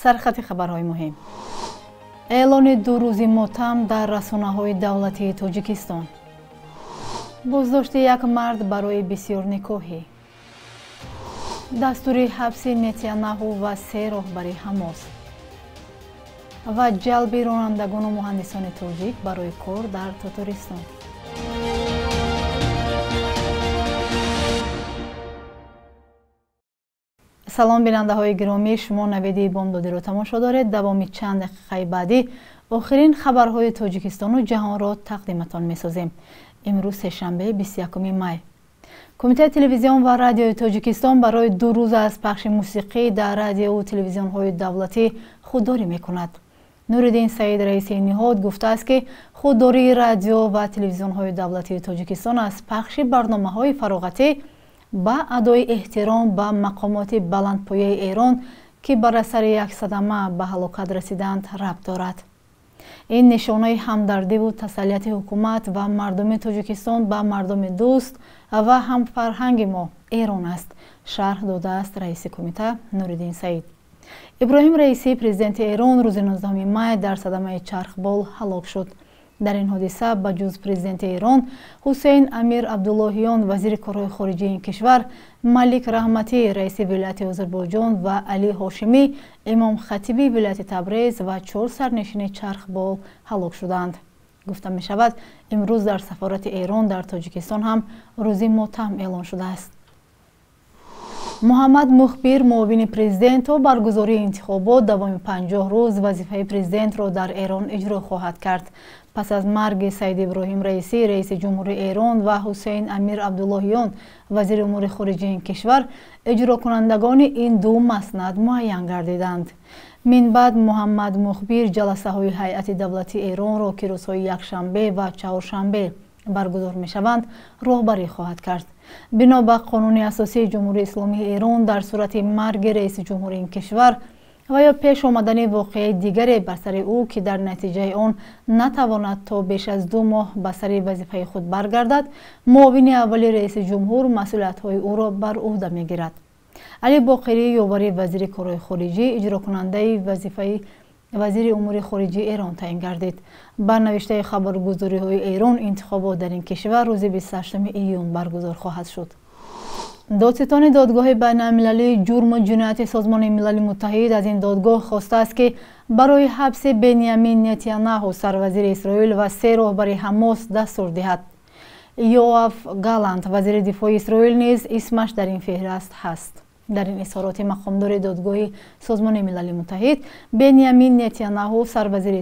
Сархати хабарҳои муҳим. Эълони ду рӯзи мотам дар расонаҳои давлатии Тоҷикистон. Боздошти як мард барои бисёрникоҳӣ. Дастури ҳабси Нетаняҳу ва се роҳбари Ҳамос. Ва ҷалби ронандагону муҳандисони тоҷик барои кор дар Тотористон. Салом бинандаҳои гиромӣ, шумо навиди бомдодиро тамошо доред. Давоми чанд дақиқаи баъдӣ охирин хабарҳои Тоҷикистону ҷаҳонро тақдиматон месозем. Имрӯз сешанбе, 21 май. Кумитаи телевизион ва радиои Тоҷикистон барои ду рӯз аз пахши мусиқӣ дар радиову телевизионҳои давлатӣ худдорӣ мекунад. Нуриддин Саид, раиси ин ниҳод, гуфтааст, ки худдории радио ва телевизионҳои давлатии Тоҷикистон аз пахши барномаҳои фароғатӣ ба адои эҳтиром ба мақомоти баландпояи Эрон, ки бар асари як садама ба ҳалокат расиданд, рабт дорад. Ин нишонаи ҳамдардиву тасаллияти ҳукумат ва мардуми Тоҷикистон ба мардуми дӯст ва ҳамфарҳанги мо Эрон аст, шарҳ додааст раиси кумита Нуриддин Саид. Иброҳим Раисӣ, президенти Эрон, рӯзи 19 май дар садамаи чархбол ҳалок шуд. Дар ин ҳодиса ба ҷуз президенти Эрон, Ҳусейн Амир Абдуллоҳиён, вазири корҳои хориҷии ин кишвар, Малик Раҳматӣ, раиси вилояти Озарбойҷон ва Али Ҳошимӣ, имомхатиби вилояти Табрез ва чор сарнишини чархбол ҳалок шуданд. Гуфта мешавад, имрӯз дар сафорати Эрон дар Тоҷикистон ҳам рӯзи мотам эълон шудааст. Муҳаммад Мухбир, муовини президент, то баргузории интихобот давоми 50 рӯз вазифаи президентро дар Эрон иҷро хоҳад кард. Пас аз марги Саид Иброҳим Раисӣ, раиси ҷумҳури Эрон, ва Ҳусейн Амир Абдуллоҳиён, вазири умури хориҷии ин кишвар, иҷрокунандагони ин ду маснад муайян гардиданд. Минбаъд Муҳаммад Мухбир ҷаласаҳои ҳайати давлатии Эронро, ки рӯзҳои якшанбе ва чаҳоршанбе баргузор мешаванд, роҳбарӣ хоҳад кард. Бино ба қонуни асосии Ҷумҳурии Исломии Эрон, дар сурати марги раиси ҷумҳури ин кишвар ва ё пеш омадани воқеаи дигаре бар сари ӯ, ки дар натиҷаи он натавонад то беш аз 2 моҳ ба сари вазифаи худ баргардад, муовини аввали раиси ҷумҳур масъулиятҳои ӯро бар ӯҳда мегирад. Али Боқирӣ, ёвари вазири корҳои хориҷӣ, иҷрокунандаи вазифаи вазири умури хориҷии Эрон таъин гардид. Бар навиштаи хабаргузориҳои Эрон, интихобот дар ин кишвар рӯзи 28 июн баргузор хоҳад шуд. Додситони додгоҳи байналмилалии ҷурму ҷинояти Созмони Милали Муттаҳид аз ин додгоҳ хостааст, ки барои ҳабси Бенямин Нетаняҳу, сарвазири Исроил, ва се роҳбари Ҳамос дастур диҳад. Йоав Галант, вазири дифои Исроил, низ исмаш дар ин феҳрист ҳаст. Дар ин изҳороти мақомдори додгоҳи Созмони Милали Муттаҳид, Бенямин Нетаняҳу, сарвазири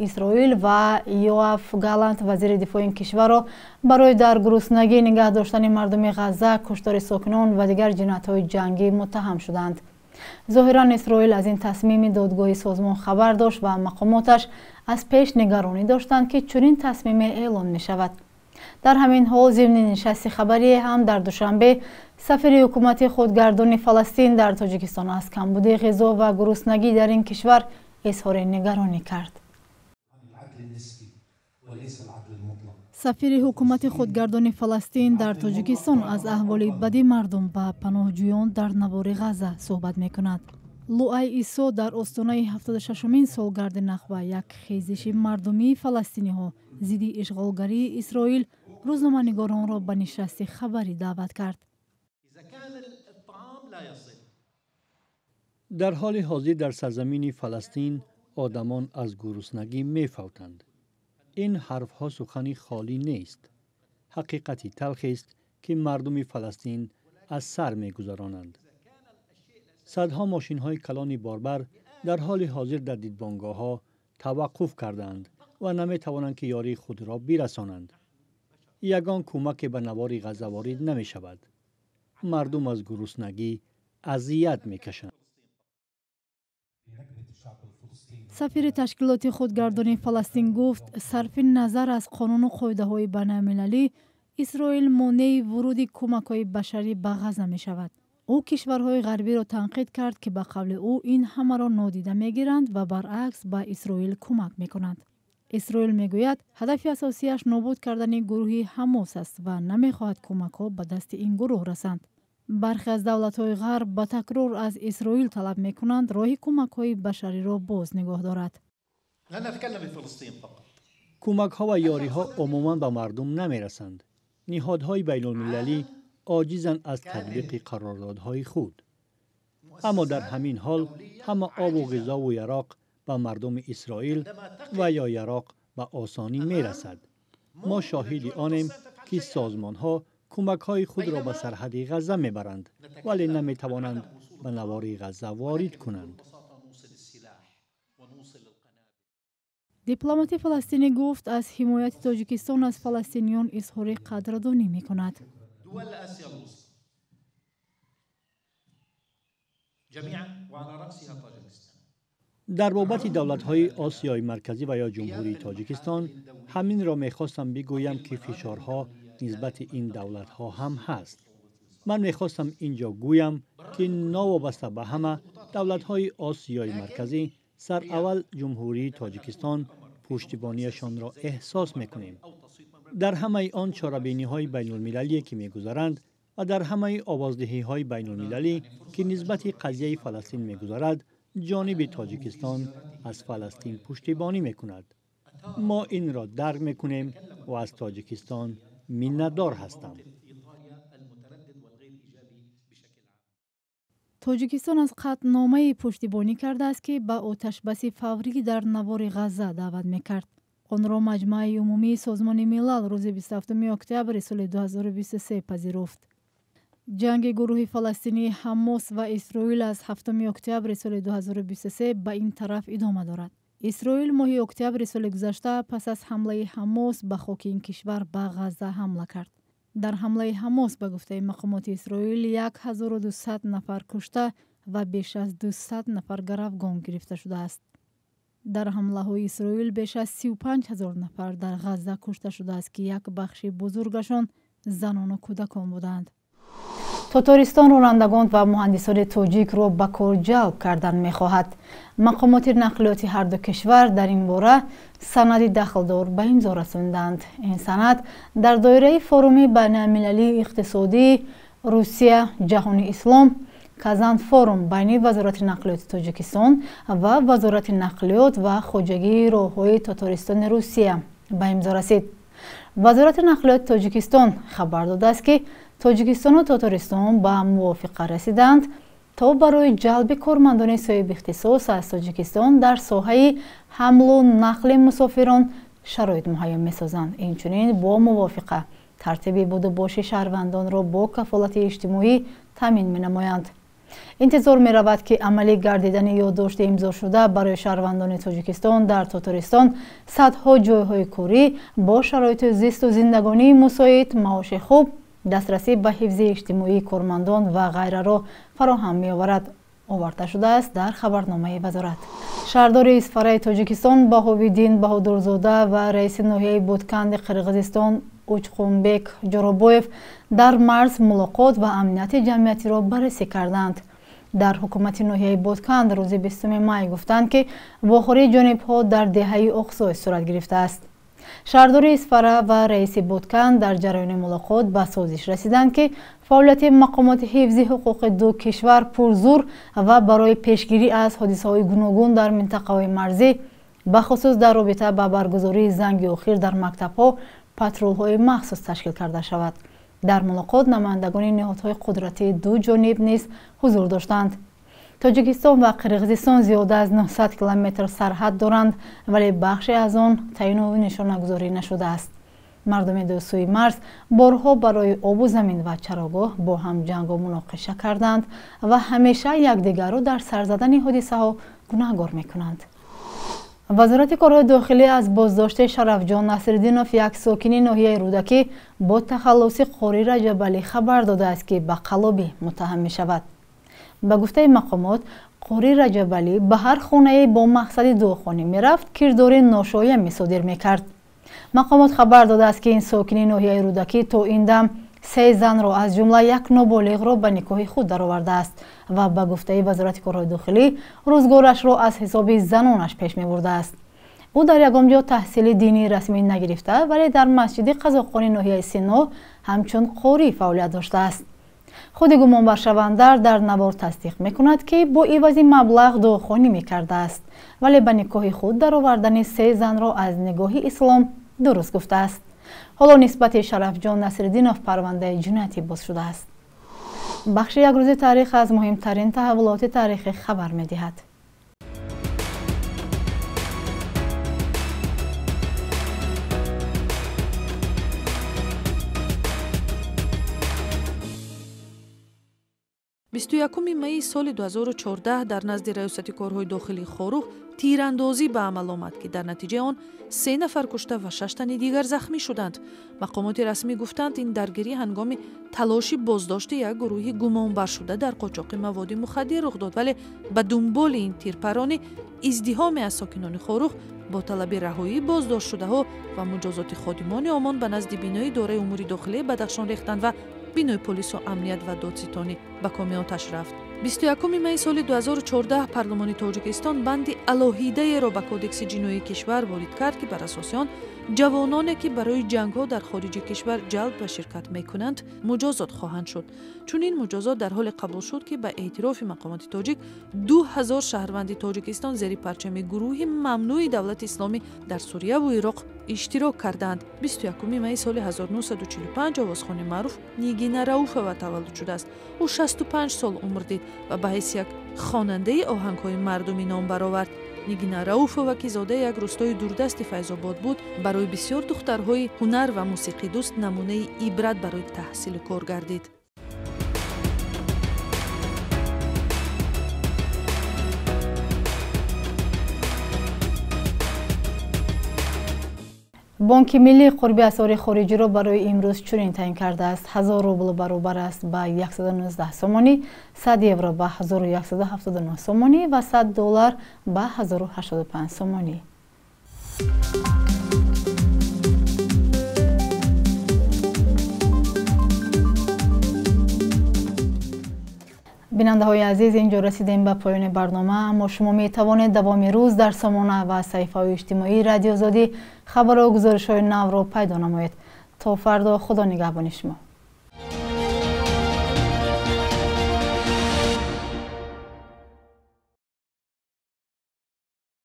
Исроил, ва Йоав Галант, вазири дифои ин кишварро барои дар гуруснагӣ нигаҳ доштани мардуми Ғазза, куштори сокинон ва дигар ҷиноятҳои ҷангӣ муттаҳам шуданд. Зоҳиран Исроил аз ин тасмими додгоҳи созмон хабар дошт ва мақомоташ аз пеш нигаронӣ доштанд, ки чунин тасмиме эълон мешавад. Дар ҳамин ҳол, зимни нишасти хабарие ҳам дар Душанбе, сафири ҳукумати худгардони Фаластин дар Тоҷикистон аз камбуди ғизо ва гуруснагӣ дар ин кишвар изҳори нигаронӣ кард. Сафири ҳукумати худгардони Фаластин дар Тоҷикистон аз аҳволи бади мардум ва паноҳҷӯён дар навори Ғазза суҳбат мекунад. Луай Исо дар остонаи 76-умин солгарди Нахба, як хезиши мардумии фаластиниҳо зидди ишғолгарии Исроил, рӯзноманигоронро ба нишасти хабарӣ даъват кард. Дар ҳоли ҳозир дар сарзамини Фаластин одамон аз гуруснагӣ мефавтанд. Ин ҳарфҳо сухани холӣ нест. Ҳақиқати талхест, ки мардуми Фаластин аз сар мегузаронанд. Садҳо мошинҳои калони борбар дар ҳоли ҳозир дар дидбонгоҳҳо таваққуф кардаанд ва наметавонанд, ки ёрии худро бирасонанд. Ягон кӯмаке ба навори Ғазза ворид намешавад. Мардум аз гуруснагӣ азият мекашанд. Сафири ташкилоти худгардони Фаластин гуфт, сарфи назар аз қонуну қоидаҳои байналмилалӣ, Исроил монеи вуруди кӯмакҳои башарӣ ба Ғазза мешавад. Ӯ кишварҳои ғарбиро танқид кард, ки ба қавли ӯ ин ҳамаро нодида мегиранд ва баръакс ба Исроил кӯмак мекунанд. Исроил мегӯяд, ҳадафи асосияш нобуд кардани гурӯҳи Ҳамос аст ва намехоҳад кӯмакҳо ба дасти ин гурӯҳ расанд. Бархе аз давлатҳои ғарб ба такрор аз Исроил талаб мекунанд роҳи кӯмакҳои башариро боз нигоҳ дорад. Кӯмакҳо ва ёриҳо умуман ба мардум намерасанд. Ниҳодҳои байнулмилалӣ оҷизанд аз татбиқи қарордодҳои худ. Аммо дар ҳамин ҳол ҳама обу ғизову яроқ ба мардуми Исроил ва ё яроқ ба осонӣ мерасад. Мо шоҳиди онем, ки созмонҳо кӯмакҳои худро ба сарҳади Ғазза мебаранд, вале наметавонанд ба навори Ғазза ворид кунанд. Дипломати фаластинӣ гуфт, аз ҳимояти Тоҷикистон аз фаластиниён изҳори қадрдонӣ мекунад. Дар бобати давлатҳои Осиёи Марказӣ ва ё Ҷумҳурии Тоҷикистон ҳаминро мехостам бигӯям, ки фишорҳо нисбати ин давлатҳо ҳам ҳаст. Ман мехостам ин ҷо гӯям, ки новобаста ба ҳама давлатҳои Осиёи Марказӣ, сараввал Ҷумҳурии Тоҷикистон пуштибонияшонро эҳсос мекунем. Дар ҳамаи он чорабиниҳои байнулмилалие, ки мегузаранд ва дар ҳамаи овоздиҳиҳои байнулмилалӣ, ки нисбати қазияи Фаластин мегузарад, ҷониби Тоҷикистон аз Фаластин пуштибонӣ мекунад. Мо инро дарк мекунем ва аз Тоҷикистон миннатдор ҳастам. Тоҷикистон аз қатъномае пуштибонӣ кардааст, ки ба оташбаси фаврӣ дар навори Ғазза даъват мекард. Онро Маҷмааи умумии Созмони Милал рӯзи 27 октябри соли 2023 пазируфт. Ҷанги гурӯҳи фаластинии Ҳамос ва Исроил аз 7 октябри соли 2023 ба ин тараф идома дорад. Исроил моҳи октябри соли гузашта пас аз ҳамлаи Ҳамос ба хоки ин кишвар ба Ғазза ҳамла кард. Дар ҳамлаи Ҳамос ба гуфтаи мақомоти Исроил 1200 нафар кушта ва беш аз 200 нафар гаравгон гирифта шудааст. Дар ҳамлаҳои Исроил беш аз 35 ҳазор нафар дар Ғазза кушта шудааст, ки як бахши бузургашон занону кӯдакон буданд. Тотористон ронандагон ва муҳандисони тоҷикро ба кор ҷалб кардан мехоҳад. Мақомоти нақлиёти ҳарду кишвар дар ин бора санади дахлдор ба имзо расонданд. Ин санад дар доираи форуми байналмилалии иқтисодии Русия ҷаҳони ислом Казан форум байни Вазорати нақлиёти Тоҷикистон ва Вазорати нақлиёт ва хоҷагии роҳҳои Тотористони Русия ба имзо расид. Вазорати нақлиёти Тоҷикистон хабар додааст, ки Тоҷикистону Тотористон ба мувофиқа расиданд то барои ҷалби кормандони соҳибихтисос аз Тоҷикистон дар соҳаи ҳамлу нақли мусофирон шароит муҳайё месозанд. Инчунин бо мувофиқа тартиби будубоши шаҳрвандонро бо кафолати иҷтимоӣ таъмин менамоянд. Интизор меравад, ки амалӣ гардидани ёддошти имзошуда барои шаҳрвандони Тоҷикистон дар Тотористон садҳо ҷойҳои корӣ бо шароити зисту зиндагонии мусоид, маоши хуб, дастрасӣ ба ҳифзи иҷтимоии кормандон ва ғайраро фароҳам меоварад, оварда шудааст дар хабарномаи вазорат. Шаҳрдори Исфараи Тоҷикистон Баҳовиддин Баҳодурзода ва раиси ноҳияи Бутканди Қирғизистон Учқунбек Ҷоробоев дар марз мулоқот ва амнияти ҷамъиятиро баррасӣ карданд. Дар ҳукумати ноҳияи Бутканд рӯзи 20 май гуфтанд, ки вохӯрии ҷонибҳо дар деҳаи Оқсой сурат гирифтааст. Шаҳрдори Исфара ва раиси Бутканд дар ҷараёни мулоқот ба созиш расиданд, ки фаъолияти мақомоти ҳифзи ҳуқуқи ду кишвар пурзур ва барои пешгирӣ аз ҳодисаҳои гуногун дар минтақаҳои марзӣ, бахусус дар робита ба баргузории занги охир дар мактабҳо патрулҳои махсус ташкил карда шавад. Дар мулоқот намояндагони ниҳодҳои қудратии ду ҷониб низ ҳузур доштанд. Тоҷикистон ва Қирғизистон зиёда аз 900 километр сарҳад доранд, вале бахше аз он таъину нишонагузорӣ нашудааст. Мардуми ду сӯи марз борҳо барои обу замин ва чарогоҳ бо ҳам ҷангу муноқиша карданд ва ҳамеша якдигарро дар сар задани ҳодисаҳо гунаҳгор мекунанд. Вазорати корҳои дохилӣ аз боздошти Шарафҷон Насриддинов, як сокини ноҳияи Рӯдакӣ, бо тахаллуси Қори Раҷабалӣ хабар додааст, ки ба қаллобӣ муттаҳам мешавад. Ба гуфтаи мақомот, Қори Раҷабалӣ ба ҳар хонае бо мақсади дуохонӣ мерафт, кирдори ношоям мисодир мекард. Мақомот хабар додааст, ки ин сокини ноҳияи Рӯдакӣ то ин дам се занро аз ҷумла як ноболиғро ба никоҳи худ даровардааст ва ба гуфтаи Вазорати корҳои дохилӣ рӯзгорашро аз ҳисоби занонаш пеш мебурдааст. Ӯ дар ягон ҷо таҳсили динии расмӣ нагирифта, вале дар масҷиди қазоқони ноҳияи Сино ҳамчун қорӣ фаъолият доштааст. Худи гумонбаршаванда дар навор тасдиқ мекунад, ки бо ивази маблағ дуохонӣ мекардааст, вале ба никоҳи худ даровардани се занро аз нигоҳи ислом дуруст гуфтааст. Ҳоло нисбати Шарафҷон Насриддинов парвандаи ҷиноятӣ боз шудааст. Бахши як рӯзи таърих аз муҳимтарин таҳаввулоти таърихӣ хабар медиҳад. 21 майи соли 2014 дар назди раёсати корҳои дохилии Хоруғ тирандозӣ ба амал омад, ки дар натиҷаи он 3 нафар кушта ва 6 тани дигар захмӣ шуданд. Мақомоти расмӣ гуфтанд, ин даргирӣ ҳангоми талоши боздошти як гурӯҳи гумонбаршуда дар қочоқи маводи мухаддир рух дод, вале ба дунболи ин тирпаронӣ издиҳоме аз сокинони Хоруғ бо талаби раҳоии боздоштшудаҳо ва муҷозоти ходимони ОМОН ба назди бинои идораи умури дохилии Бадахшон рехтанд ва бинои полису амният ва додситонӣ ба коми оташ рафт. 21 майи соли 2014 парлумони Тоҷикистон банди алоҳидаеро ба кодекси ҷиноии кишвар ворид кард, ки бар асоси он ҷавононе, ки барои ҷангҳо дар хориҷи кишвар ҷалб ба ширкат мекунанд, муҷозот хоҳанд шуд. Чунин муҷозот дар ҳоле қабул шуд, ки ба эътирофи мақомоти тоҷик 2000 шаҳрванди Тоҷикистон зери парчами гурӯҳи мамнӯи давлати исломӣ дар Сурияву Ироқ иштирок карданд. 21 майи соли 1945 овозхони маъруф Нигина Рауфова таваллуд шудааст. Ӯ 65 сол умр дид ва ба ҳайси як хонандаи оҳангҳои мардумӣ ном баровард. Нигина Рауфова, ки зодаи як рӯстои дурдасти Файзобод буд, барои бисёр духтарҳои ҳунар ва мусиқидӯст намунаи ибрат барои таҳсилу кор гардид. Бонки миллӣ қурби асъори хориҷиро барои имрӯз чунин таъин кардааст. 1000 рубл баробар аст ба 119 сомонӣ, 100 евро ба 1179 сомонӣ ва 100 доллар ба 1085 сомонӣ. Бинандаҳои азиз, инҷо расидем ба поёни барнома, аммо шумо метавонед давоми рӯз дар сомона ва саҳифаҳои иҷтимоии Радиоозодӣ хабару гузоришҳои навро пайдо намоед. То фардо, Худо нигаҳбони шумо.